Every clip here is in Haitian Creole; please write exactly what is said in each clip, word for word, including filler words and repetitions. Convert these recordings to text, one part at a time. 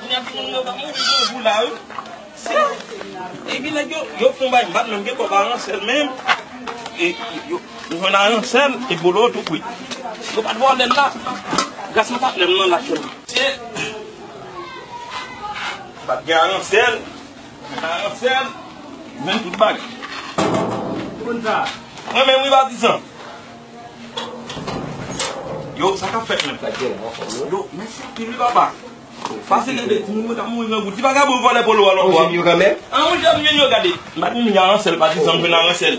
Kounye a timoun yo pa mouri pou, pou la, wi. Se, epi nèg yo, yo fè yon bagay, m pa t menm gen kòb aransèl menm. E, yo, yo jwenn aransèl, e bolo tou kwit. Yo pa t vòlè l la. Gras mwen pa t lè m nan la sèl. Se, pa t gen aransèl, aransèl, menm tout bagay. Konn sa. Mwen menm, wi, patizan. Yo, sa k ap fèt menm? Yo, mèsi anpil wi papa. Pase gade, timoun mwen ka mouri grangou. Ti vagabon vòlè polo a lòt bò. Yo kanmenm. Ah, monchè, m jwenn yo, gade. M pa di m jwenn a Ransèl, pa di sa m jwenn a Ransèl.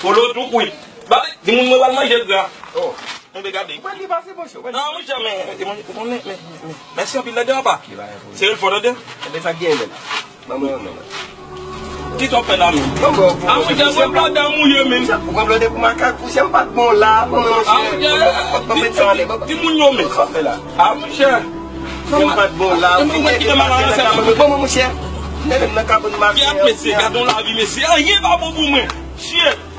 Polo tou kwit. Ba, timoun mwen pral manje gra. Enben gade. Mwen li pase monchè. Ah, monchè, men, men, men, men, mèsi anpil, tande papa. Serye l fò, tande. Enben sa k genyen menm? Ban mwen yon non. Ki sa w fè la menm? Ban mwen yon. Ah, monchè, mwen blòdè m ou ye menm. Ou pran blòdè pou makak, monchè, m pa t bon la, ban mwen, monchè. Ah, monchè, ban mwen sa ale, ban mwen. Timoun yo menm. Sa w fè la? Ah, monchè. Monchè, m pa t bon la, ou fin nève m atè nan kabann mwen, ban mwen, monchè. Nève m nan kabann mwen atè. Gad mesye, gad yon lavi mesye, anyen pa bon pou mwen. Shit.